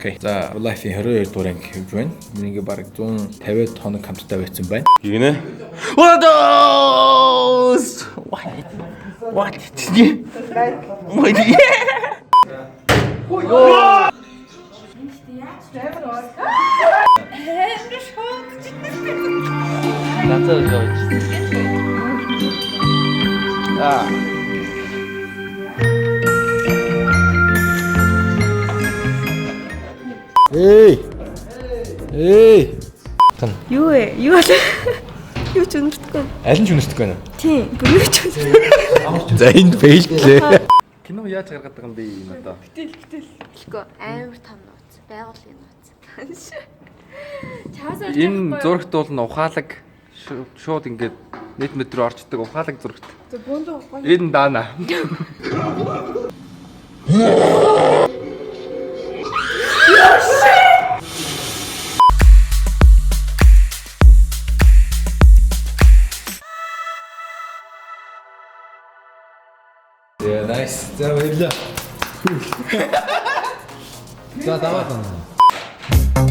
Okay. За, Life-ийн 22 дугаар анги явж байна. Миний ингээ бараг 150 хоног хамтдаа байсан байна. Гинэ. What those? What? What? What? Натаа жоо. Аа. Эй. Эй. Юу вэ? Юу бол? Юу ч үнэртэхгүй. Аль нь ч үнэртэхгүй байна. Тийм, бүр юу ч үнэртэхгүй. За энд фейлдлээ. Кино яаж гаргадаг юм бэ энэ одоо? Гэтэл хэлэхгүй амар том нууц, байгууллагын нууц. Чаасаар Энэ зурагт бол нь ухаалаг шууд ингээд нийт мэд рүү орчдөг ухаалаг зурагт. Энэ даана. Yeah, nice. За баярлалаа. За даваад байна.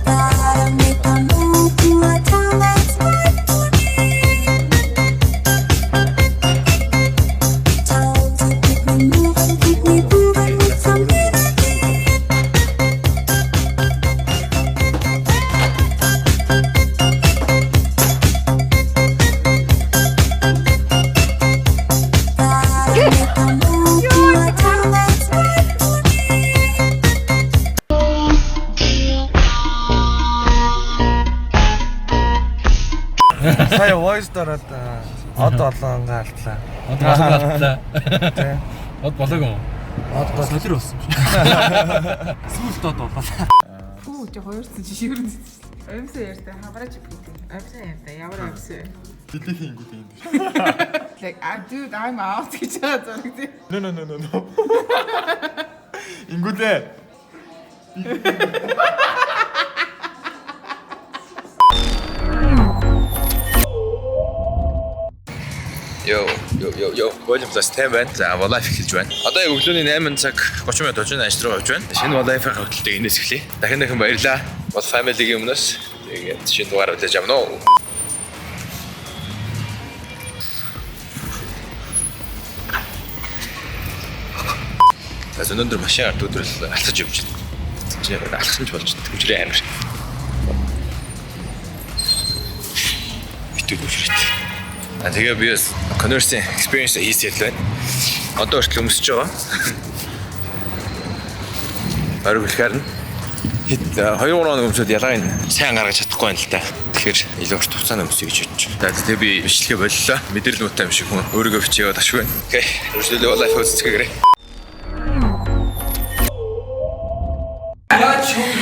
Gotta make a move to a town that's right for me. Town to keep me moving, keep me moving with some energy. Gotta make a move to a town that's right for me. Сая voice дараад од олон ангаа алдлаа. Од болоог алдлаа. Од болоог юм уу? Од бол болсон юм шиг. Сүүлд од болоо. Пүү чи хоёрсон чи шивэрэн. Амьсан ярьтай хавраач гэдэг. Амьсан ярьтай ямар амьсан. Дэлхийн ингүүд юм. Like I dude I'm out гэж байгаа зураг тий. No no no no no. Ингүүдээ. Йо, йо, йо, йо. Volume plus 10 байна. За, Life эхэлж байна. Одоо яг өглөөний 8 цаг 30 минут болж байна. Ажил руу явж байна. Шинэ Life-ийн хөтөлтийг энэс эхлэе. Дахин дахин баярлалаа. Бол family-гийн өмнөөс тэгээд шинэ дугаар хүлээж авна уу. За, өнөөдөр машин ард өдрөл алхаж явж байна. Чи яг алхсан ч болж төвчрээ амар. Битүү төвчрээт. А тэгээ би бас Converse experience хийсэл байна. Одоо хүртэл өмсөж байгаа. Бариг үлэхээр нь хэд 2 3 хоног өмсөд ялгааг нь сайн гаргаж чадахгүй байна л та. Тэгэхээр илүү урт хугацаанд өмсөе гэж бодож байна. За тэгээ би бичлэгээ боллоо. Мэдрэл муутай юм шиг хүн өөрийгөө бичиж яваад ашгүй байна. Окей. Өршлөлөө лайф үзцгээгээрэй.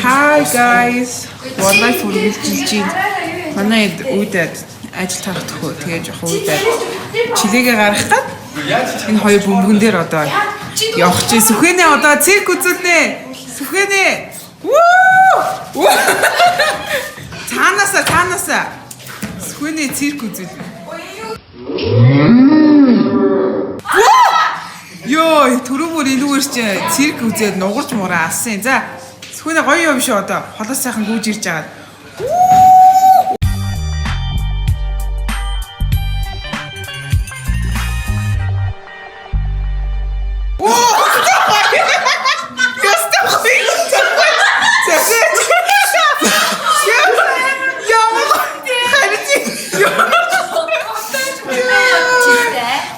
Hi guys. Life үргэлжилж байна. Манай эд үүдээд ажил тарах төхөө тэгээ жоох үүдээд чилээгээ гаргах гад энэ хоёр бөмбөгөн дээр одоо явах чи сүхэнэ одоо цирк үзүүлнэ. Сүхэнэ. Вүү! Цаанаасаа цаанаасаа сүхэнэ цирк үзүүлнэ. Йоо, түрүү бүр энүүгээр чи цирк үзээд нугарч мураа алсан. За, сүхэнэ гоё юм шүү одоо. Холоос сайхан гүйж ирж байгаа.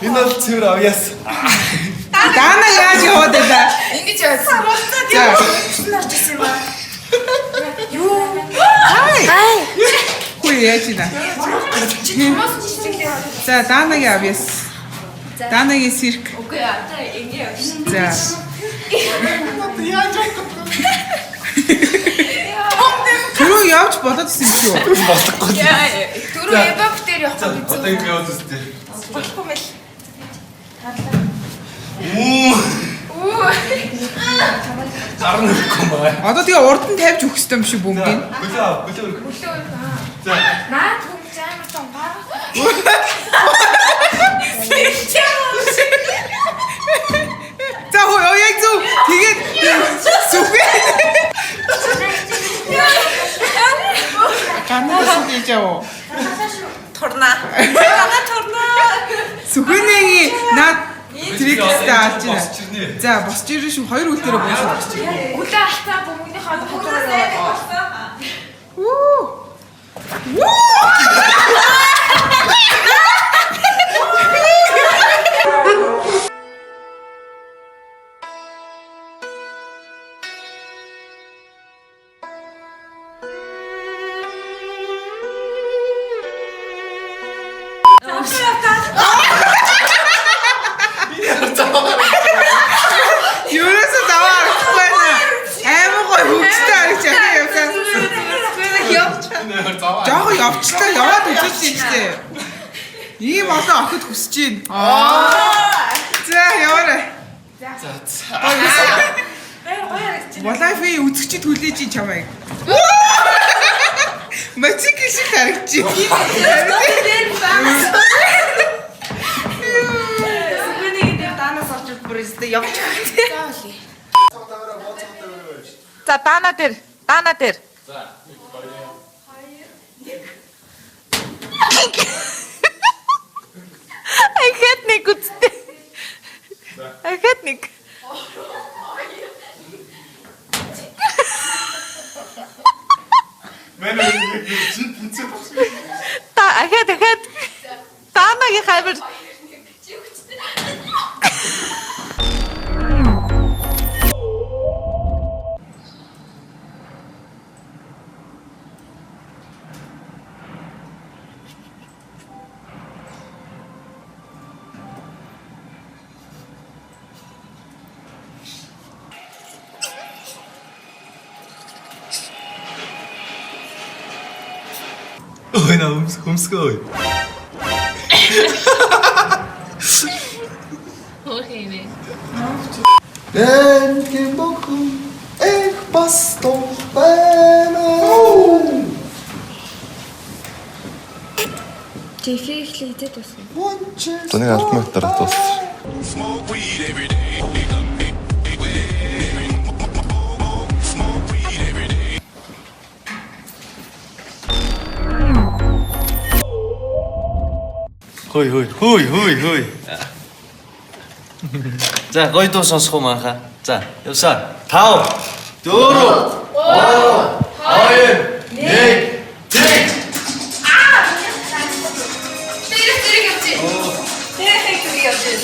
Энэ бол цэвэр авьяас. Дана яаж яваад байлаа? Ингэж явсан. За. Орж ирсэн юм аа. Хай. Хүй яаж ийна? Чи томоос чиглээ. За, Данагийн авьяас. Данагийн цирк. Үгүй одоо ингэ явсан. За. Түрүү явж болоод исэн юм шүү. Болохгүй. Түрүү эбок дээр явах гэж Одоо ингэ яваад үстэй. болохгүй мэл. Үү. Гар нүхгүй маа. Одоо тэгээ урд нь тавьж өгөх ёстой юм шиг бөмбөгийг. Хөлөө ав, хөлөө өрг. Хөлөө. Наад хүмүүс амар том баг. За хөө яг зөв. Тэгээд сүхээ. Ганаа сүхээ яав. Турнаа. Ганаа турнаа. Сүхэнэгийн наад трикстэй алж байна. За босч ирэн шүү. Хоёр үйл дээрээ босч босч ирнэ. Үлээ алтаа бөмбөгнийхөө хажуугаар. Вүү. Вүү. Ерөөсөө даваа харагдахгүй байна. Амар гоё хөвгчтэй харагч яхаа явсан. Жохо явчлаа яваад үзэж юм штэ. Ийм олон охид хүсэж байна. Аа. За яваарай. За за. Волайфи үзэгчид хүлээж ин чамайг. Мацик шиг харагдаж байна. Сүхэнэгийн дээр даанаас орж бүр өстө явж байгаа. За даана дээр, даана дээр. Ахад нэг үсттэй. Ахад нэг. Манай чи тэнцээ болсон. Та ахад ахад. Даанагийн хамар. Ой на өмсгөө. Энгийн бохун эх бас тох байна. Тэхээ ихлэ хэдэд болсон. За нэг 10 минут дараа дууссан. Хөөй хөөй хөөй хөөй хөөй. За гоё дуу сонсох уу манха. За явсаа. 5 4 3 2 1 тэг. Тэр зэрэг явчих. Тэр зэрэг явчих.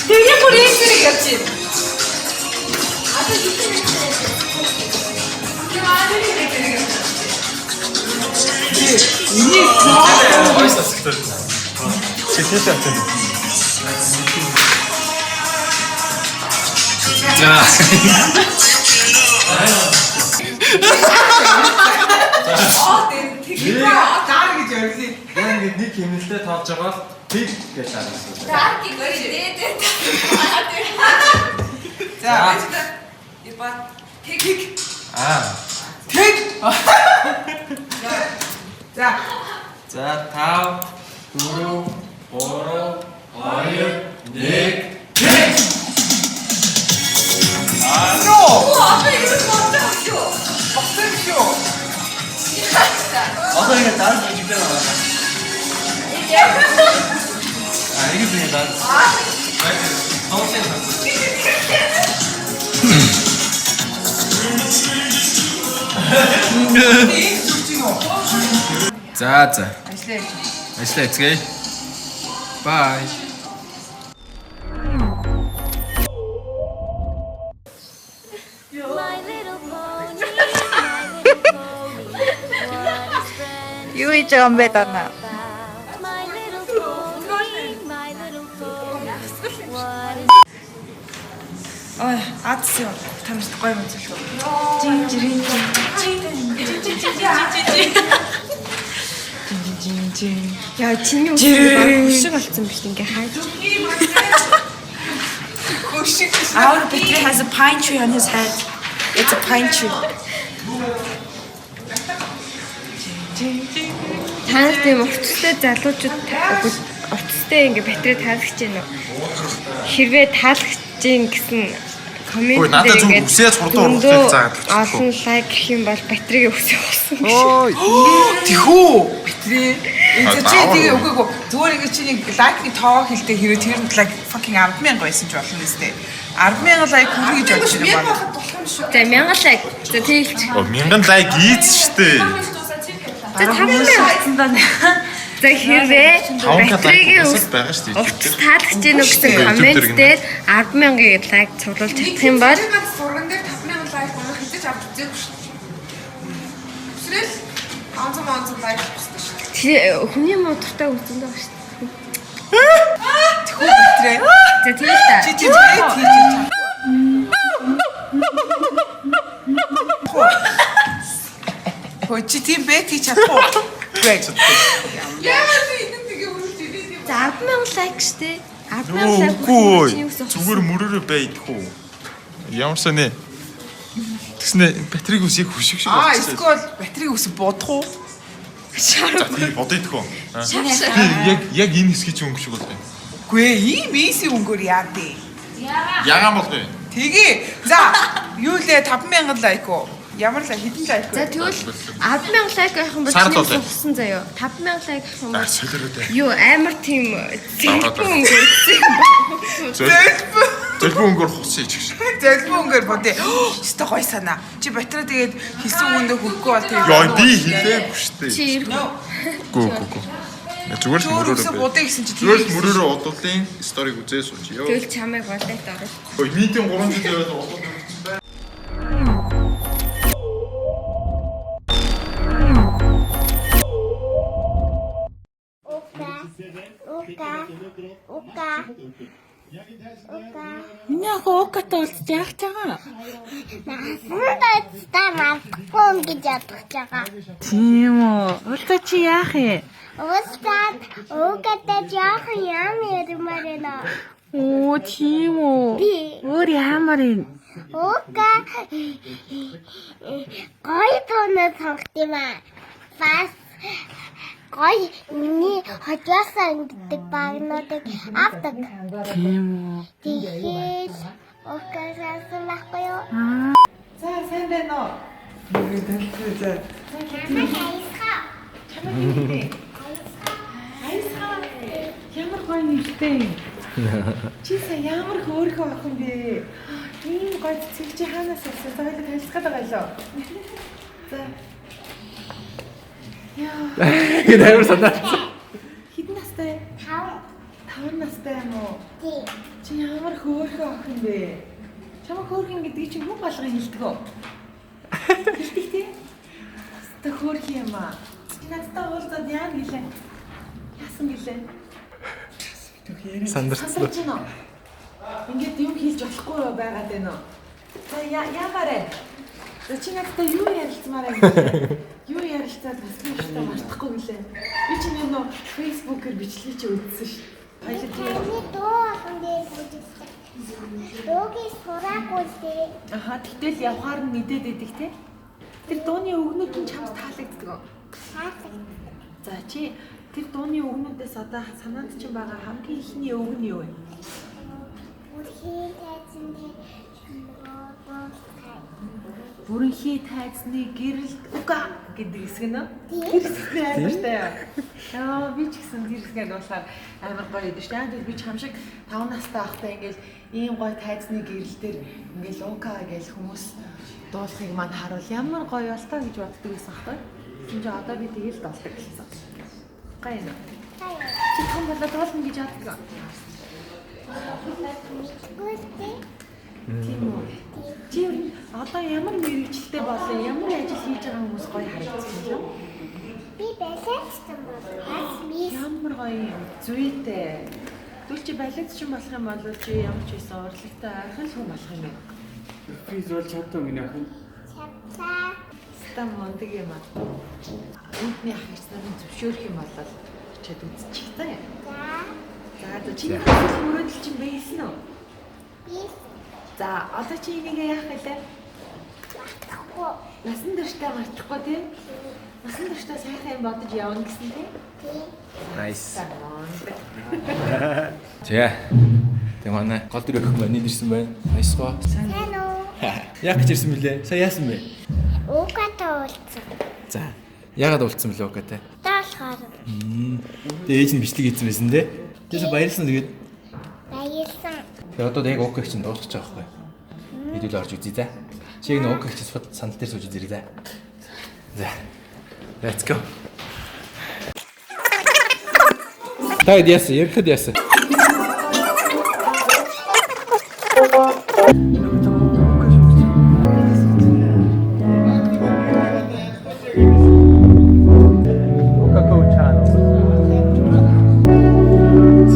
Тэр бүр яг зэрэг явчих. Одоо юу юм бэ? Тэр зэрэг явчих. Энийг Гоё сонсогдож байна. Чи тийш авсан. За. даар гэж ярьлаа. Яг ингээд нэг хэмнэлтэд тоолж байгаа л тэг гэж харсан. Дарки гори дээд дээд. За. Тэг. Аа. Тэг. За. За 5 4 3 2 1 Ноо. Одоо юу бодож шүү. Болсон шүү. Одоо ингэ дараа жижиглээ байна. Аа ингэ би дараа. Энэ зүгч юм уу? За за. Ажлаа. Ажиллаа эцгээе. Bye. My little pony, my little pony, what is friend Юу хийж байгаа юм бэ Дана? about? My little pony, my little pony, what is Ой, адс юм. Та нарт гоё юм зөвлөө. Жин жирийн жин. Жин жин жин жин жин. Жин жин жин. Яа чиний үсэг хөшиг болсон биш ингээ хайж. Хөшиг. Our Petri has a pine tree on his head. It's a pine tree. Та нар тийм уртстай залуучууд уртстай ингээ батарей таалагдж байна уу? Хэрвээ таалагдж гин гэсэн коммент Ой, надад зүгээр үсээ хурдан ургахыг заагаад өгчих. Олон лайк гэх юм бол батарейг үсээ болсон гэж. Ой. Тэхүү батарей. Энэ чи тэгээ үгүй зүгээр ингээ чи нэг лайкны тоо хэлдэг хэрэг тэр нь like fucking 10,000 байсан ч болно нэстэй. 10,000 лайк хүрнэ гэж бодож байна. За 1000 лайк. За тийлч. Оо 1000 лайк ийц штэ. За 5000 байна. За хэрвээ батарейгийн ус байгаа шүү дээ. Утас таалагдж гэнэ үү гэсэн коммент дээр 10,000-ыг лайк цуглуулж чадах юм бол зурган дээр 5,000 лайк унах хэзээ ч авч үзээгүй шүү дээ. Үсрээл онцон лайк авчихсан шүү дээ. Хүний модортой үзэндээ байгаа шүү дээ. Тэхүү батарей. За тийм л та. Чи чи чи чи. Хөө чи тийм бэ тийч чадахгүй. Үгүй. За 10,000 лайк шүү дээ. 10,000 лайк. Үгүй. Зүгээр мөрөөрөө бай идэх үү. Ямар сони. Тэгснэ батарейг ус яг хөшиг шиг Аа, эсвэл батарейг ус бодох уу? За тийм бодё идэх үү. Би яг яг энэ хэсгийг чи өнгө шиг болдог. Үгүй ээ, ийм easy өнгөөр яа дээ. Ягаан болдог. Тэгээ. За, юу лээ 5,000 лайк уу? Ямар лайк хэдэн лайк вэ? За тэгвэл 10,000 лайк авах юм бол Сар чиний долоо. ус усан заяо. 5,000 лайк авах юм бол Солиороо. юу амар тийм зэлбэн өнгөөр Зөлбөө. Зөлбөө өнгөөр хус ичих шээ. Зөлбөө өнгөөр бодъё. Өстө гоё санаа. Чи батарей тэгээд хэлсэн үгэндээ хүрэхгүй бол тэгээд Яа би хэлээгүй штэ. Чи ирэх үү? Гүү гүү гүү. Зүгээр л Зүгээр мөрөөрөө. бодъё гэсэн чи Зүгээр л мөрөөрөө удуулын сториг үзээ сууж ёо. Тэгвэл чамайг болоод оруулах. Ой, митинг 3 жил яваад удаад өгсөн бай. Ука. Ука. Ука. Миний охин Укатай уулзч яах гэж байгаа? Насандаа та мартахгүй гэж ядах байгаа. Тийм үү. Уулзаа чи яах юм? Уулзаад Укатай жоохон юм ярмаар байна. Оо, тийм үү. Би Өөр яамаар юм? Ука гоё тоноо сонгох юм аа. Бас гоё миний хожоосоо ингэдэг багнуудыг авдаг. Тийм үү. Тэгэхээр Ука сансан байхгүй юу? За, сайн байна уу? За. Чамайг аясгаа. Аясгаа. Ямар гоё нэртэй юм. Чи сая ямар хөөрхөн охин бэ? Ийм гоё цэцэг чи хаанаас авсан? За хоёул танилцах байгаа лөө. За. Яа, Гээд амар санаалсан. хэдэн настай? 5. 5 настай юм уу? Тий. Чи ямар хөөрхөн охин бэ? Чамайг хөөрхөн гэдгийг чи хүн болгон хэлдэг үү? Хэлдэг тий? Тэ хөөрхөн юм аа. Чи надтай уулзаад яа гэлээ? Яасан гэлээ? Сандарсан. Сандарч байна уу? Ингээд юм хийж болохгүй байгаад байна уу? За яамаарэ? За чи надтай юу ярилцмаар байна гэлээ? Юу ярилцаад бас би өөртөө мартахгүй гэлээ. Би чи нэг нөө Facebook-ээр бичлэгийг чи үзсэн ш. Баялаг тийм. Таны дуу болгон дээр бүжиглээ. Дуугийн сураагүй л дээ. Аха, тэгтэл явхаар нь мэдээд идэг те. Тэр дууны өгнүүд нь чамд таалагддаг уу? Таалагддаг. За чи тэр дууны өгнүүдээс одоо санаанд чинь байгаа хамгийн ихний өг нь юу вэ? Бүрхийн тайзан дээр дуулахай. Бүрэнхий тайзны гэрэлт ука гэдэг хэсэг нь. Тэр хэсэг нь амартай яа. Яа, би ч гэсэн тэр хэсгээ дуулахаар амар гоё байдаг шүү дээ. Тэр би чам шиг 5 настай байхдаа ингээл ийм гоё тайзны гэрэл дээр ингээл ука гэж хүмүүс дуулахыг мань харуул ямар гоё бол таа гэж боддог байсан байхгүй. Тэгсэн чинь одоо би тэгэл дуулдаг болсон. Гоё юм. Чи том болоод дуулна гэж боддог. Мэдгүй л дээ. Тийм үү. Чи ер нь одоо ямар мэрэгчлээ болон ямар ажил хийж байгаа хүмүүс гоё харагдсан юм. Би балиадсан бол бас мис Ямар гоё юм. Зүйтэй. Тэгвэл чи балиадчин болох юм бол чи ямар ч байсан урлагтай архан л хүн болох юм байна. Фриз болж чаддаг миний охин. чадлаа. Стам мундаг юм аа. Үүнний ах эгч нарын зөвшөөрөх юм бол очиад үзчих та. За За за чиний хүсэл мөрөөдөл чинь байсан уу? би За одоо чи энийг яах гэлээ? Мартахгүй. Насан туршдаа мартахгүй тийм? Насан туршдаа сайхан юм бодож явна гэсэн тийм? Nice. За. Тэг манай гол дүр охин маань ирсэн байна. Баясгаа. Сайн уу? Яг гэж ирсэн бэлээ. Сая яасан бэ? Укатай уулзсан. За. Яагаад уулзсан бэлээ Укатай? Даалгаар. Тэгээ ээж нь бичлэг хийсэн байсан те. Тэгээсээ баярлсан тэгээд. Баярлсан. Тэгээ одоо яг Укаг чинь дуусчих байгаа байхгүй. Хэдүүл орж үзье за. Чи яг нэг Укаг чинь сандал дээр сууж үзэрэй за. За. Let's go. Та хэд яасан? Ярихад яасан?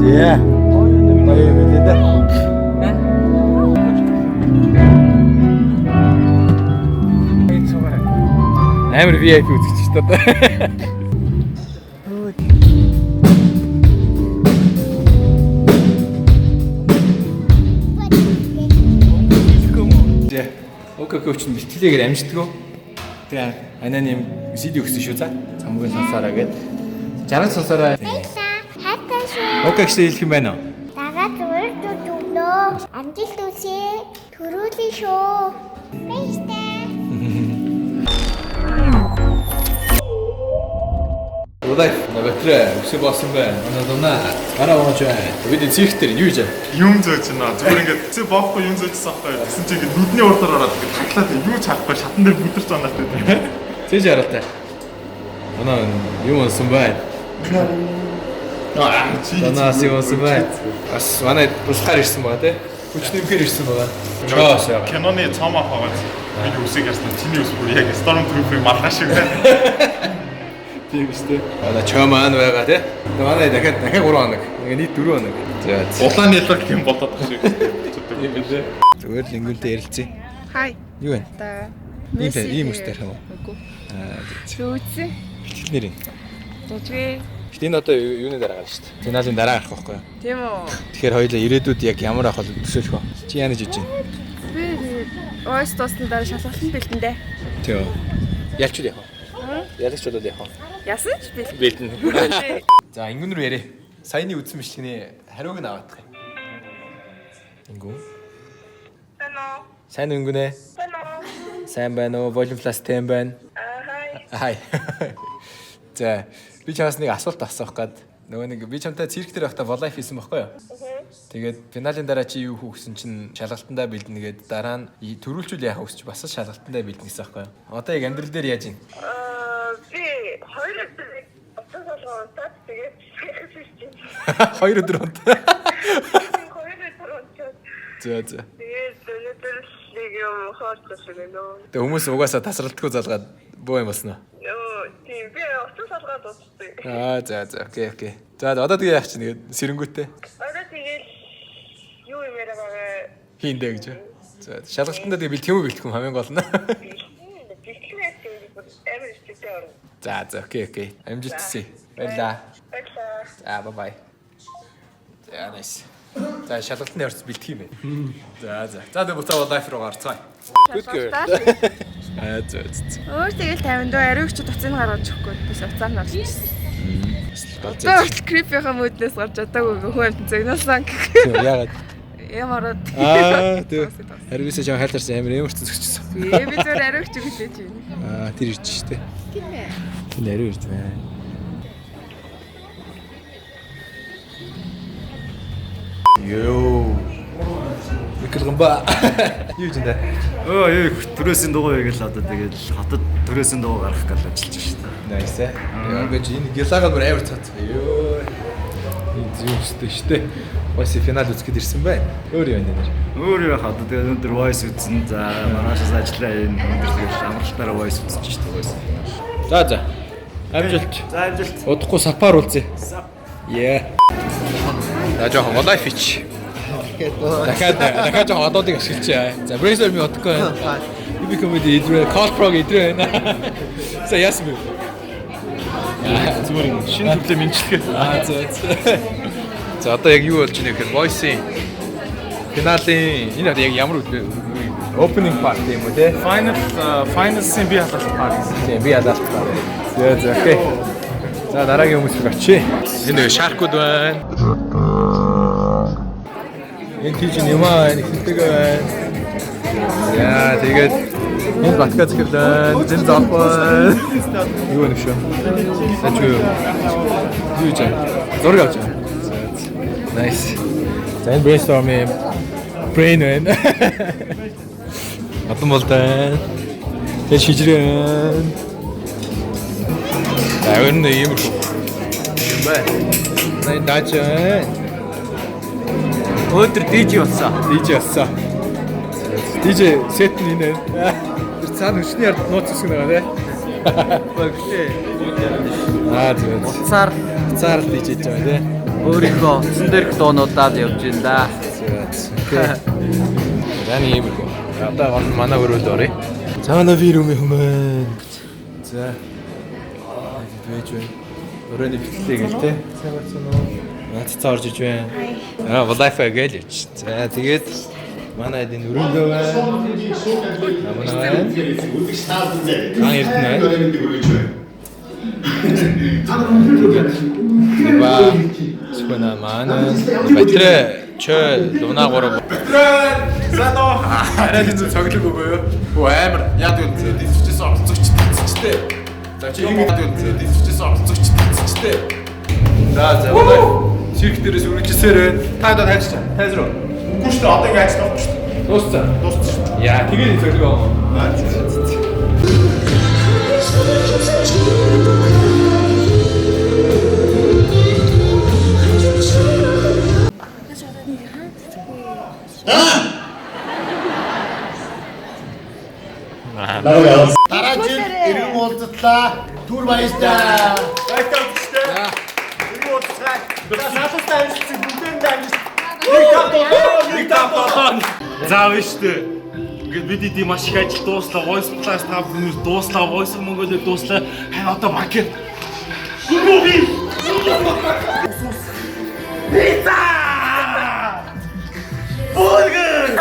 За. Баяр билээ дээ. Амар VIP үзэгч шүү дээ. За. Окей, коуч нь бэлтгэлээгээр амжтгөө. Тэгээ анаа юм CD өгсөн шүү за. Цамгийн сонсоорой гэд. 60 сонсоорой. Баярлалаа. Хайртай шүү. Окей гэсэн хэлэх юм байна уу? Дараа зүгээр зүгнөө. Амжилт хүсье. Төрүүлэн шүү. Баярлалаа. Улайф батарей өсөө болсон байна. Манай дунаа гараа унаж байна. Бид энэ цирк дээр юу хийж байгаа? Юм зөөж байна. Зүгээр ингээд цэ боохгүй юм зөөжсэн аахгүй. Тэгсэн чинь ингээд нүдний урдаар ороод ингээд таглаад юу ч харахгүй шатан дээр бүдэрч унаад байдаг. Цээж харалтай. Манай юм унсан байна. Дунаас юм унсан байна. Бас манай туслахаар ирсэн байгаа тий. Хүч нэмэхээр ирсэн байгаа. Чоос яа. Киноны цоомоо хаваад миний үсийг харсан чиний ус бүр яг Stormtrooper-ийн малгай шиг байна. Тийм үстэй. Манай чоо маань байгаа тий. Тэгээ манай дахиад 3 хоног. Ингээ нийт 4 хоног. За. Улаан ялаг юм болоод байгаа шиг. Тийм билээ. Зүгээр л ингэнтэй ярилцъя. Хай. Юу вэ? Та. Ийм ийм үстэй юм уу? Үгүй. Аа. Зүүцэн. Бэлтгэл нэр юм. Дужгүй. Гэтэ энэ одоо юуны дараа гарна шүү дээ. Финалийн дараа гарах байхгүй юу? Тийм үү. Тэгэхээр хоёулаа ирээдүйд яг ямар ах бол төсөөлөх вэ? Чи яана гэж бодож байна? Би тэгээд ойс дуусны дараа шалгалтанд бэлтэн дээ. Тийм. Ялчуд явах уу? Ялагч болоод явах уу? Ясан ч бэлтэн. Бэлтэн. За ингэн рүү яриа. Саяны үзсэн бичлэгний хариуг нь аваадах юм. Ингүн. Сайн уу? Сайн уу Ингүн ээ? Сайн уу? Сайн байна уу? Volume Plus 10 байна. Аа хай. Хай. За би чамаас нэг асуулт асуух гээд нөгөө нэг би чамтай цирк дээр байхдаа волайф хийсэн байхгүй юу? Тэгээд финалийн дараа чи юу хүү гэсэн чинь шалгалтандаа бэлдэнэ гээд дараа нь төрүүлчүүл яах вэ гэсэн чи бас л шалгалтандаа бэлдэнэ гэсэн байхгүй юу? Одоо яг амьдрал дээр яаж юм? Аа би хоёр өдөр утас болгоо унтаад тэгээд чинь. 2 өдөр унт. Хоёр өдөр унтаад За за. тэгээд өнөөдөр л нэг юм хоолтой гэнэ. Тэгээ хүмүүс угаасаа тасралтгүй залгаад бөө юм болсон уу? Нөө тийм би утас болгоод унтсан. Аа за за окей окей. За одоо тэгээ яах чинь тэгээд сэрэнгүүтээ Одоо тэгээд юу юм яриа байгаа хийндэ гэж. За шалгалтандаа тэгээ бэлтгэм үү бэлтгэм хамгийн гол нь. бэлтгэл тэгээд бүр амар ихтэй орно. За за окей окей. Амжилт хүсье. Баярлаа. Баярлалаа. За bye bye. За nice. За шалгалтанд орц бэлтгэх юм байна. За за. За тэгээ буцаа лайф руу гарцгаая. Good girl. Аа за за. Өөр тэгэл 50 дөө ариугч утсыг гаргаж өгөхгүй бас уцаар нь орчихсон. Гол Одоо хүртэл creepy-ийн мөднөөс гарч чадаагүй хүн амьтан загнуулсан гэх. Тийм яагаад? Юм ороод. Аа тийм. Хариусаа чам хайлтарсан амар ямарч зөксчихсэн. Би зүгээр ариугч хүлээж байна. Аа тэр ирж штэ. Тийм ээ. Тэр ариу ирж байна. Йоо. Микл гомба. Юу гэж энэ? Өө юу төрөөсөн дугуй гэл одоо тэгэл хотод төрөөсөн дугуй гаргах гал ажиллаж шүү дээ. Nice. Яа гэж энэ гялаагаа бүр амар цац. Йоо. Энэ зүг өстэй штэ. Voice финал үзэхэд ирсэн байна. Өөр юу байна нэр? Өөр юу яхаа одоо тэгэл өнөөдөр voice үзсэн. За маргаашаас ажиллаа энэ өнөөдөр тэгэл амралтаараа voice үзэж шүү дээ voice. За за. Амжилт. За амжилт. Удахгүй сапаар уулзъя. Yeah. За жоохон волай фич. Дахиад жоохон одоодыг ашиглачаа. За Bracer ми удахгүй байна. UB comedy идрээ, Call Pro идрээ байна. За яасан бэ? Зүгээр юм шинэ төрлийн мэнчлэгээ. Аа за за. За одоо яг юу болж байна гэхээр Voice-ийн финалийн энэ одоо яг ямар үйл вэ? Opening party юм уу те? Final finals-ын бие халаалт party. Тийм, би халаалт party. За за okay. За дараагийн хүмүүс рүү очие. Энэ нэг shark-ууд байна. Энэ тийж юм аа, энэ хилтэйгээ байна. За тэгээд энэ батка захирлаа, энэ зоох байна. Юу вэ шүү? Эч юу? Юу ч. Зураг авч байгаа. Nice. За энэ brainstorm-ийн brain байна. Адан болтой. Тэгээд шижрээ байна. За ер нь иймэрхүү юм байна. Энэ даач байна. Өнөөдөр DJ болсон. DJ болсон. DJ сет нь энэ байна. Тэр цаана өчний ард нууц хэсэг байгаа тий. Гэхдээ Аа зөв. утсаар Цаар л DJ хийж байгаа тий. Өөрийнхөө утсан дээрх дуунуудаад явж байна да. Окей. За нэг иймэрхүү. Одоо гол нь манай өрөөнд оръё. За манай би рүүмийн хүмүүн. За. Аа байж байна. Өрөөний бэлтгэлээ гээл те. Сайн байна уу? Наад цаа орж иж байна. Аа Wi-Fi гээл явж. За тэгээд манай эдийн өрөөндөө байна. Манай байна. Хаан эрдэнэ байна. Тэгээд Иба Сүхэнэ манай Батрэ чой луна гурав Сайн уу? Арай л энэ цоглог өгөө юу? Хөө амар яад вэ? Дэвсвчээс оролцогч тэнцчтэй. За чи ингэ яад вэ? Дэвсвчээс оролцогч тэнцчтэй. За за. Цирк дээрээс үргэлжлэсээр байна. Та одоо тайзч. Тайз руу. Үгүй шүү дээ. Одоо ингэ ажиллах шүү дээ. Дууссан. Дууссан шүү дээ. Яа, тэгээд цоглог аа. Дараа жил эргэн уулзтлаа. Түр баяртай. Баяртай үзчихтэй. Эргэн уулзцгаая. За залуустай амжилт бүгдээрэнд амжилт. 1 5 7 1 5 7. За вэ штэ. Ингээд бид эдийн маш их ажил дууслаа. Voice Plus 5 хүмүүс дууслаа. Voice of Mongolia дууслаа. Харин одоо банкет. Гүргү. Пицца! Бургер!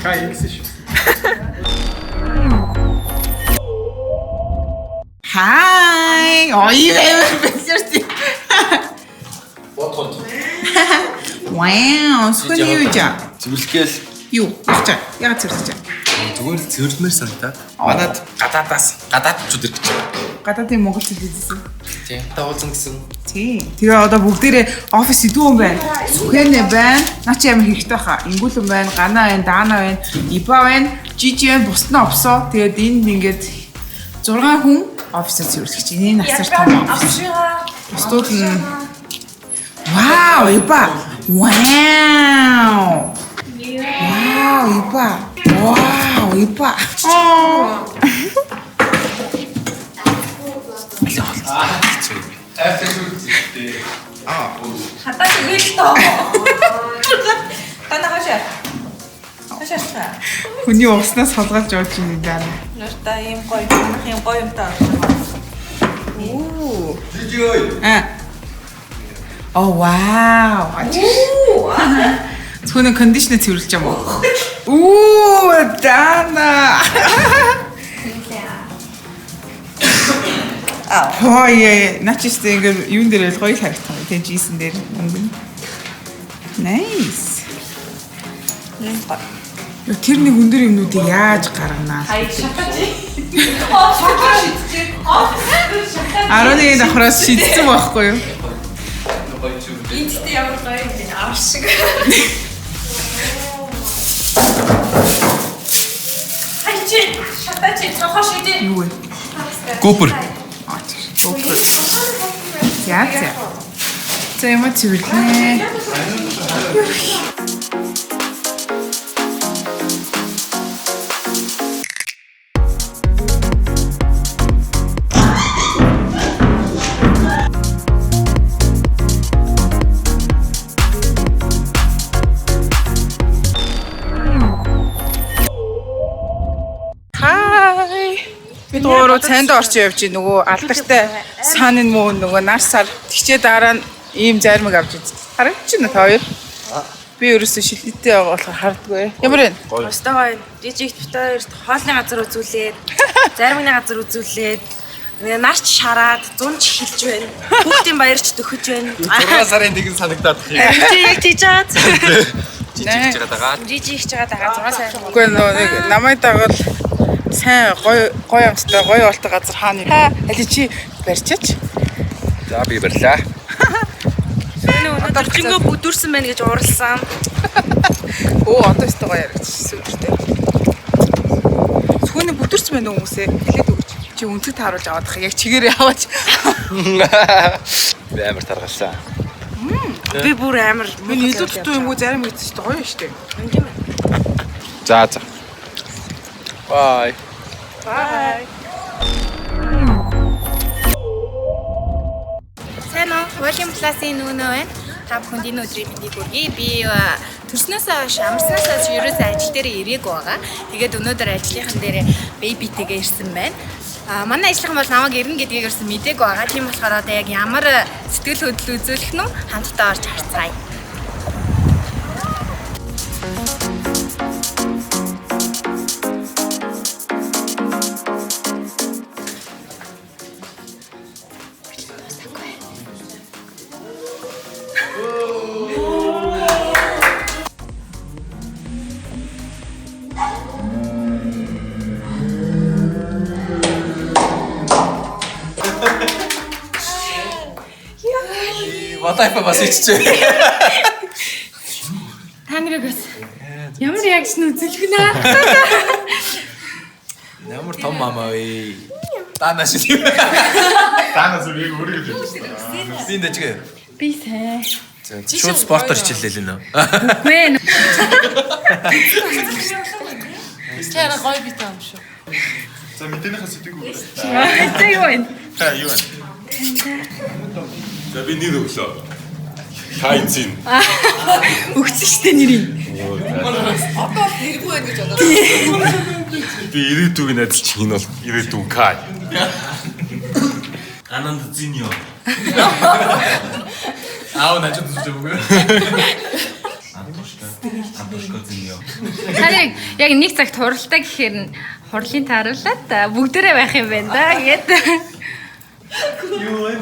Ка ингэсэн шүү. Хай! Ой, бэлэрсэн. Бодгонд. Вау, сүхэн юу жаа? Зүлгээл Юу? Яах чаа? Яагаад цэвэрлэж чаа? зүгээр л цэвэрлэмээр санагдаад. Манад гадаадаас гадаадчууд ирэх гэж байна. Гадаадын монгол хэл хэлсэн. Тийм. Та уулзсан гэсэн. Тийм. Тэгээ одоо бүгдээрээ офис идүүн байна. Сүхэнэ байна. Наа чи амар хэрэгтэй хаа. Ингүүлэн байна, Гана байна, Даана байна, Иба байна, Жижи байна, бусд нь овсоо. Тэгээд энд ингээд 6 хүн офисоо цэвэрлэх чинь. Энэ насар том офис. Бусдууд нь Вау, Иба. Вау. Вау, Иба. Вау, Иба. Аа. Хатаа тэгэл тоо. Тана хашаа. Хашаа хашаа. Хүний уснаас хулгайлж явж юм даа. Нартаа ийм гоё, манайх ийм гоё юмтай. Оо. Аа. Oh wow. Зөвхөн кондишнер цэвэрлэж юм уу? Үу, Дана. Аа. Хөөе, начистэй ингээд юун дээр л гоё л харагдах юм. Тэ жисэн дээр өнгөн. Nice. Йоо, тэр нэг өндөр юмнуудыг яаж гарганаа? Хай шатаж. Оо, шидэж. Офис шатаж. 11 давхраас шидсэн байхгүй юу? Энд тэгтээ ямар гоё юм бэ? Ар шиг. Хай чи шатаж цонхоо шидэ. Юу вэ? Гопер. Аа, тэр. Гопер. За за. За юм цэвэрлээ. Хай. Бид гурав цайнд орч явж байна. Нөгөө алдартай сан and moon нөгөө нар сар тэгчээ дараа нь ийм зайрмаг авч идсэн. Харагдаж байна та хоёр. Би ерөөсөө шилдэгтэй байгаа болохоор хардггүй. Ямар вэ? Өстой гоё. Жижигт бит хоёрт хоолны газар үзүүлээд, заримны газар үзүүлээд, нарч шараад, зунч эхэлж байна. Хүүхдийн баярч төхөж байна. 6 сарын 1 санагдаад байна. Чи яг тийж байгаа. Жижигж байгаа. Жижигч байгаа даа 6 сар. Үгүй нөө нэг намайг дагал сайн гоё гоё амттай гоё олтой газар хаана. Та али чи барьчаач. За би барьлаа. Өнөө өнөөдөр жингөө бүдүүрсэн байна гэж уурлсан. Өө одоо өстой гоё яригдчихсэн өдөртэй. Сүүний бүдүүрсэн байна уу хүмүүсээ хэлээд өгөөч. Чи өнцөг тааруулж аваад их яг чигээрээ аваач. Би амар таргалсан. Би бүр амар Миний илүү дутуу юм уу зарим гэсэн чинь гоё шүү дээ. За за. Bye. Bye. Сайн уу? Volume Plus-ийн нүүнөө байна. Та бүхэнд энэ өдрийн мэндийг хүргэе. Би төрснөөсөө хойш, амарснаас хойш ерөөсөө ажил дээр ирээгүй байгаа. Тэгээд өнөөдөр ажлынхан дээр baby-тэйгээ ирсэн байна. А манай ажлынхан бол намайг ирнэ гэдгийг ерөөсөн мдээгүй байгаа. Тийм болохоор одоо яг ямар сэтгэл хөдлөл үзүүлэх нь хамтдаа орж харцгаая. Ватайфа бас иччихэ. Та нарыг бас ямар реакшн үзүүлэх нэ? Ямар том мама вэ? Даанаас юм. Даанаас яг өөрийгөө л хэлсэн. Би энэ дэжгээ. Би сайн. Шууд спортоор хичээллээ л нөө. Үгүй ээ. Чи арай гоё битэй юм шүү. За мэдээнийхээ сэдвийг өгöö. За юу вэ? Та юу вэ? За би нэр өглөө. Кайзин. Өгсөн штэ нэрийг. Одоо бол нэргүй байна гэж бодоод. Би ирээдүг нь адилч энэ бол ирээдүг Кай. Ананд зиньо. Аав начид үзэж өгөө. Антошка. Антошка зиньо. Та яг нэг цагт хуралтай гэхээр нь хурлын тааруулаад бүгдээрээ байх юм байна да гэд. Юу вэ?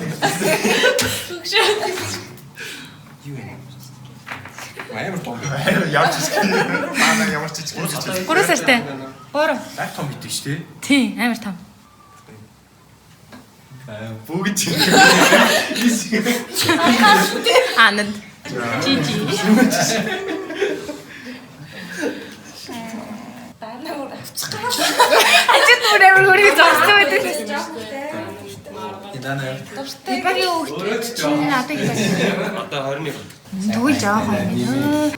Амар том. Ямар ч жижиг. Манай ямар ч жижиг. 3 сартай. 3. Амар том гэдэг шүү дээ. Тийм, амар том. Бүгд чи. Ананд. Жижи. Дана өөр авчих гал. Ажид бүр амар хөргө зогссон байдаг. Дана. Дуртай. Багийн хүүхд чинь одоо их байна. Одоо 21. Тэгвэл жоохон юм.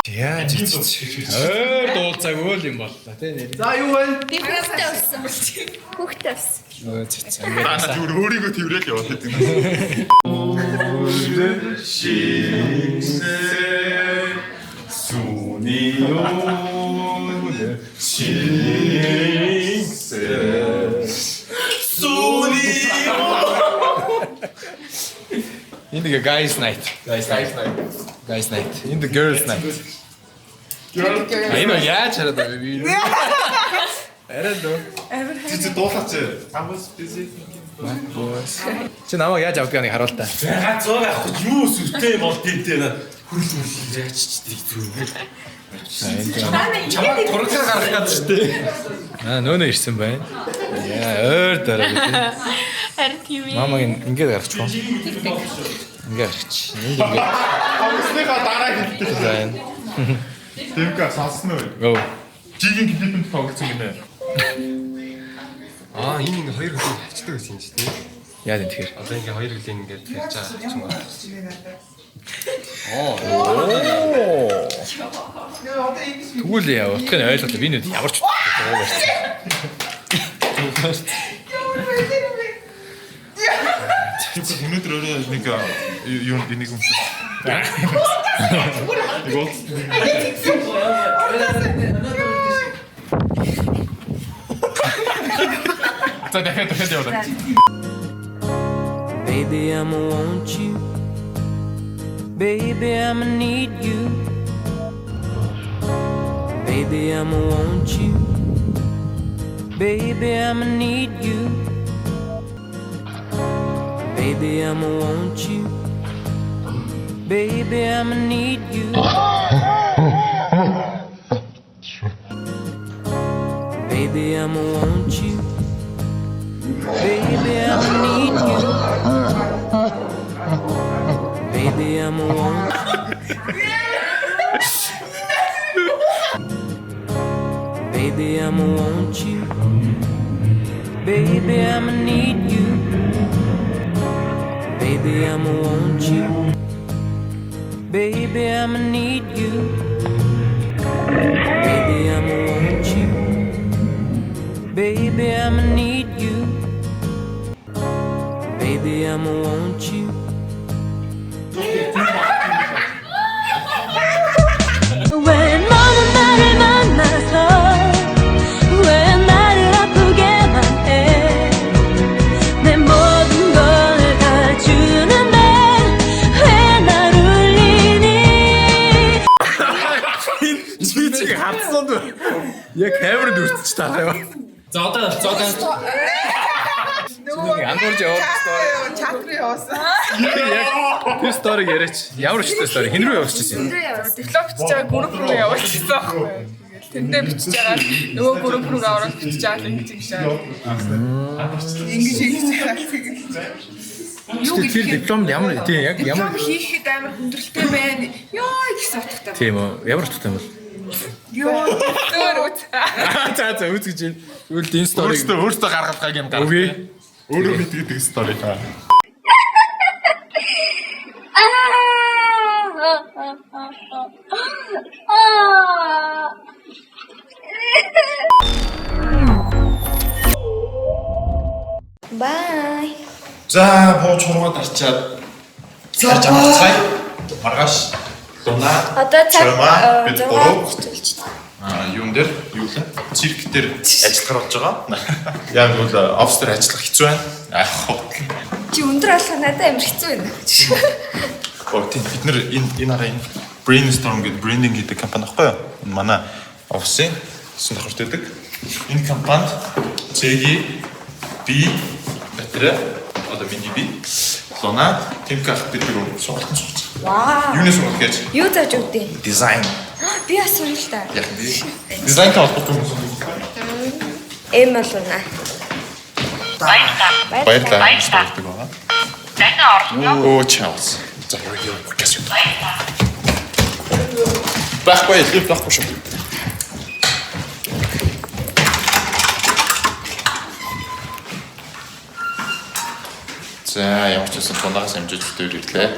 Яаж иччих. Ойр дуулцаагүй л юм боллоо тий нэр. За юу вэ? Би хүүхдээ өссөн. Хүүхдээ өссөн. Өө цэц. Даана зүгээр өөрийгөө тэрэл яваад байдаг. Энэ нэг guys night. Guys night. Guys night. Энэ the girls night. Энэ яаж хараад байгаа би? Арай л дөө. Чи дуулаач. I was busy thinking. Чи намайг яаж авдгийг нэг харуул та. Ганц зураг авах гэж юу сүртэй бол тийм дээ. Хүрл хүрл яаж ч тийм зүгээр. Чамайг турглаа гаргах гэдэг шүү дээ. Аа нөөнө ирсэн байна. Яа ойр дараа би. Харин тийм ээ. Мамаг ингээд гаргачих уу? Ингээд гаргачих. Энд ингээд Тоглосныхаа дараа хэлдэг. байна. Дэмка сонссон уу? Гөө. Жигийн клипэнд тоглосон гинэ. Аа энэ ингээ хоёр хөлийг хавчдаг гэсэн юм чи тий. Яа тийм тэгэхээр. Одоо ингээ хоёр хөлийг ингээ тарьж байгаа ч юм уу. Тэгвэл яа утгыг нь ойлголоо. Би нүд ямар ч утгатай байна. Өнөөдөр өөрөө нэг юу нэг юм. Нэг уулз. За дахиад дахиад явуулаа. Baby, I'ma want you. Baby, I'ma need you. Baby, I'ma want you. Baby, I'ma need you. Baby, I'ma want you. Baby, I'ma need you. Baby, I'ma want you. Baby, I'ma need you. Baby, I'ma want. Baby, I'ma want you. Baby, I'ma need you. Baby, I'ma want you. Baby, I'ma need you. Baby, I'ma want you. Baby, I'ma need you. Baby, I'ma want you. 왜 너는 나를 만나서 왜 나를 아프게만 해? 내 모든 걸 다 주는데 왜 날 울리니? Чи чиг хатсан дүү. Яг камеранд үртчих таараа. За одоо за одоо Нөгөө андуурж яваад story. Чат руу явуулсан. Яг тэр story г яриач. Ямар өчтэй story? Хэн рүү явуулчихсан юм? Диплом бичиж байгаа групп руу явуулчихсан байхгүй. Тэгэл тэндээ бичиж байгаа нөгөө групп руу ороод бичиж байгаа л ингэж ингэж байгаа. Ингэж ингэж байгаа тэгэл. Юу тэр дипломд ямар тийм яг ямар Диплом хийхэд амар хүндрэлтэй байна. Йоо гэсэн утгатай. Тийм үү? Ямар утгатай юм бол? Йоо зөөр үз. За за үз гэж байна. Тэгвэл энэ story Өөртөө өөртөө гаргалгааг юм гаргах. Үгүй. Өөрөө мэддэг story та. Bye. За бууж хургаад арчаад цааш амарцгаая. Маргааш Луна Одоо цаг Чурма бид гурав 6:30 болчихлоо. юун дээр юу лээ? Цирк дээр ажиллахар болж байгаа. Яг бол офис дээр ажиллах хэцүү байна. Аа хотлон. Чи өндөр алхах надад амар хэцүү байна. Оо тийм бид нэр энэ энэ араа энэ Brainstorm гэдэг брендинг гэдэг компани байхгүй юу? Энэ манай офисын 9 давхарт байдаг. Энэ компанид Зэги би Батра одоо миний би Луна Тимка ах бид нар сургалтанд сууж байгаа. Вау. Юунаас сургалт гэж? Юу зааж өгдөө? Дизайн. Би бас сурна л та. Яг дизайнтай холбоотой хүмүүс. Эм болов. Баярлалаа. Баярлалаа. Дахин орно. Оо чаус. За юу юу подкаст юу. Байхгүй лифт байхгүй шүү. За ямар ч байсан дундаагаас амжиж битээр ирлээ.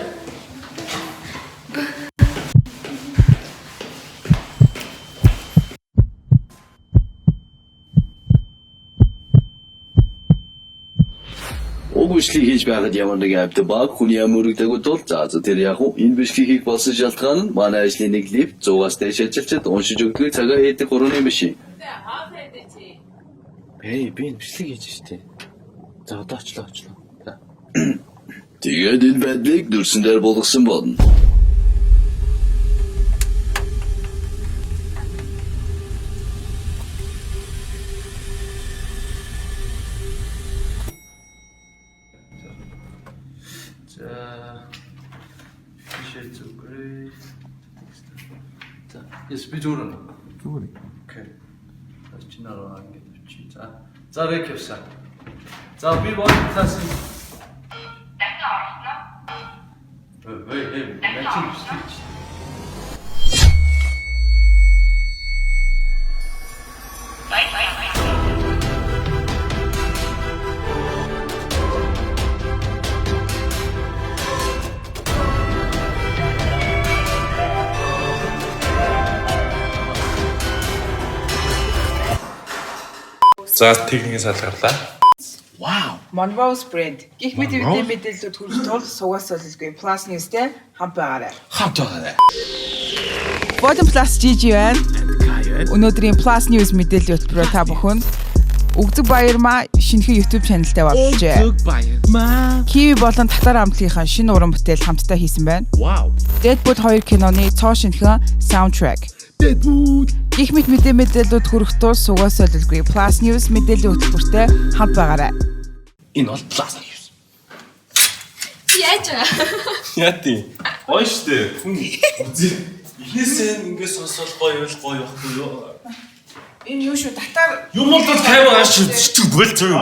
Уг бичлэгийг хийж байхад ямар нэгэн амьтан ба хүний ам өргөдөг тул за за тэр яг уу энэ бичлэгийг хийх болсон шалтгаан нь манай ажлын нэг лифт 100-аас дээш ажилчид уншиж өгдөг цагаа хийдэг хурууны машин. Эй, би энэ бичлэг хийж штэ. За одоо очлоо очлоо. За. Тэгээд энэ байдлыг дүрсэн дээр болгосон болно. За Shades of Grey. За, yes би зүгээр үү? Зүгээр. Окей. За чи нараа ингэж авчи. За. За rec явсан. За би бодлаас Дахин орно. Эй, эй, начин бичлэг. За техникийн салгарлаа. Вау. Monrose брэнд. Гэх мэт эвдээ мэдээллүүд хүрэх тул сугаас солилгүй Plus News-тэй хамт байгаарай. Хамт байгаарай. Volume Plus GG байна. Өнөөдрийн Plus News мэдээллийн хөтөлбөрөөр та бүхэнд Үгзэг Баярмаа шинэхэн YouTube channel-тай болжээ. Үгзэг Баярмаа. Kiwi болон Татар амтлагийнхаа шинэ уран бүтээл хамтдаа хийсэн байна. Вау. Deadpool 2 киноны цоо шинэхэн soundtrack. Deadpool. Гэх мэт мэдээллүүд хүрэх тул сугаас солилгүй Plus News мэдээллийн хөтөлбөртэй хамт байгаарай. Энэ бол Plus News. Чи яаж байгаа? Яа тий. Гоё штэ. Хүн үзээ. Эхнээсээ ингэ сонсол гоё л гоё байхгүй юу? Энэ юу шүү татар Юм бол 50 ааш чиг бол зөв юм.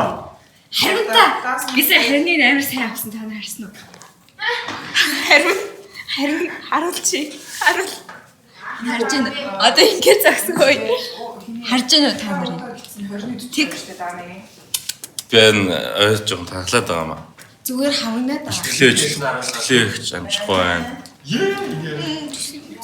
Харин та бисээ харины амар сайн авсан та нар харсан уу? Харин харин харуул чи. Харуул. Харж байна. Одоо ингэ зогсох ой. Харж байна уу та нарыг? Тэг. Би энэ ой жоохон таглаад байгаа юм аа. Зүгээр хавнаад байгаа. Тэлээж тэлээгч амжихгүй байна.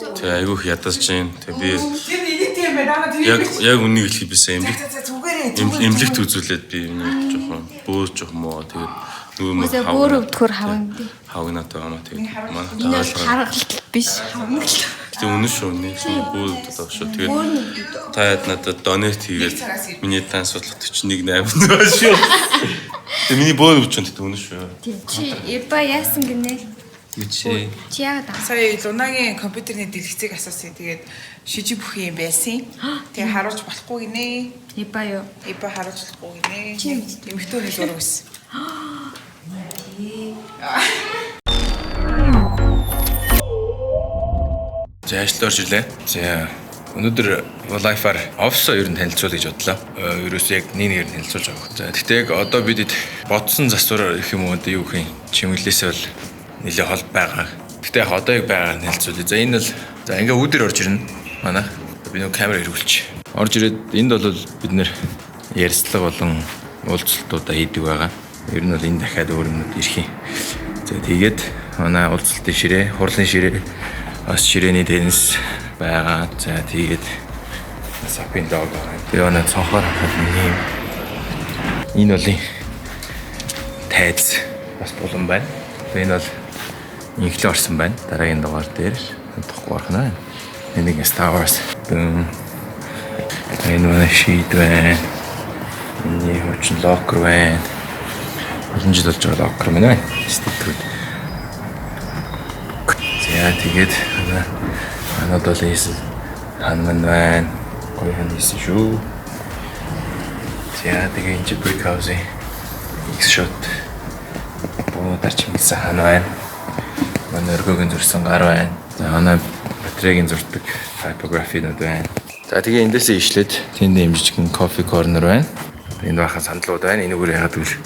Тэгээ айгүйх ядаж чинь. Тэгээ би Тэр нэг тийм байна. Дана тэр яг яг үнийг хэлхий бисээ эмнэлэг За, зүгээрээ эмнэлэгт үзүүлээд би юм жоохон бөөр жоохон муу тэгээд нүүр мөр Үгүй бөөр өвдөхөр хавна. хавнаад байгаа юм аа тэгээд манай Энэ бол харгалт биш хавнал. Гэтэ үнэн шүү нэг бөөр өвдөд байгаа шүү. Тэгээд та яд надад донет хийгээд миний данс судлах 41 8 шүү. Тэгээ миний бөөр өвчин гэдэг үнэн шүү. Тийм чи Эба яасан гинэ? Чи Чи яагаад аа? Сая Лунагийн компьютерний дэлгэцийг асуусан. Тэгээд шижиг бүх юм байсан. Тэгээ харуулж болохгүй гинэ. Эба юу? Эба харуулж болохгүй гинэ. Чи мэддэг. Эмэгтэй хүний зураг байсан. За ажилд орж ирлээ. За өнөөдөр Life-аар офисоо ер нь танилцуулъя гэж бодлоо. Ерөөсөө яг нэг нэгээр нь танилцуулж байгаа. За тэгтээ яг одоо бид бодсон засвараар их юм уу одоо юу гэх юм чимэглээсээ бол нэлээ хол байгаа. Тэгтээ яг одоо яг байгаа нь танилцуулъя. За энэ бол за ингээ үүдэр орж ирнэ. Манай би нөгөө камера эргүүлч. Орж ирээд энд бол бид нэр ярилцлага болон уулзалтуудаа хийдэг байгаа. Ер нь бол энэ дахиад өөр юмнууд ирэх юм. За тэгээд манай уулзалтын ширээ, хурлын ширээ, бас ширээний теннис байгаа. За тэгээд сапын лого байгаа. Тэгээ манай цонхоор харахад нэг юм. Энэ бол тайз бас булан байна. Тэгээ энэ бол инхлээ орсон байна. Дараагийн дугаар дээр тухгүй орох нэ. Энэ нэг Star Wars. Бүүм. Энэ манай шийд байна. Энэний хуучин локер байна. Олон жил болж байгаа локер минь байна. Стикерүүд. За тэгээд манад бол хийсэн хан мань байна. Гоё хан хийсэн шүү. За тэгээ энэ чи Brick House-ийн X-shot буудаар чимэгсэн хан байна. Манай өргөөгийн зурсан гар байна. За манай батарейгийн зурдаг typography-нууд байна. За тэгээ эндээсээ ишлээд тэнд юм жижигэн coffee corner байна. Энд бахан сандлууд байна. Энэ үгээр яагаад гэвэл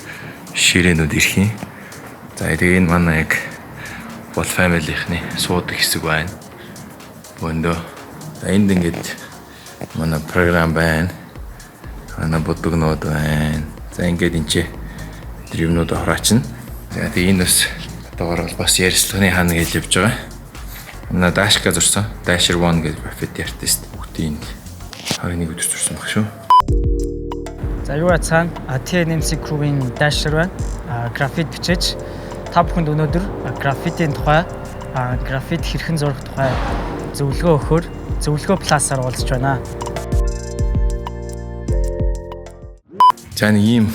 ширээнүүд ирэх юм. За тэгээ энэ манай яг бол family-ийнхний суудаг хэсэг байна. Бөндөө. За энд ингээд манай програм байна. Манай будагнууд байна. За ингээд энэ чи тэр юмнууд хураачна. За тэгээ энэ бас одоогор бол бас ярилцлагын хаана гэж явж байгаа. Манай Дашка зурсан. Dasher One гэдэг graffiti artist бүгдийг энд 21 өдөр зурсан баг шүү. За юу яцхан TNMC crew-ийн Dasher байна. Граффит бичээж та бүхэнд өнөөдөр граффитийн тухай, граффит хэрхэн зурах тухай зөвлөгөө өгөхөөр зөвлөгөө плюсаар уулзч байна. За нэг ийм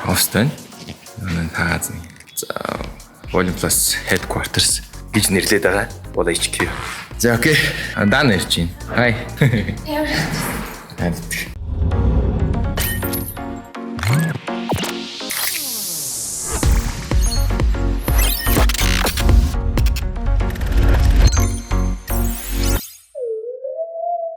офс байна. Манай тааз нэг. За Volume Plus headquarters гэж нэрлээд байгаа. Бол HQ. За окей. Дан ирж байна. Хай. Ямар Хайр.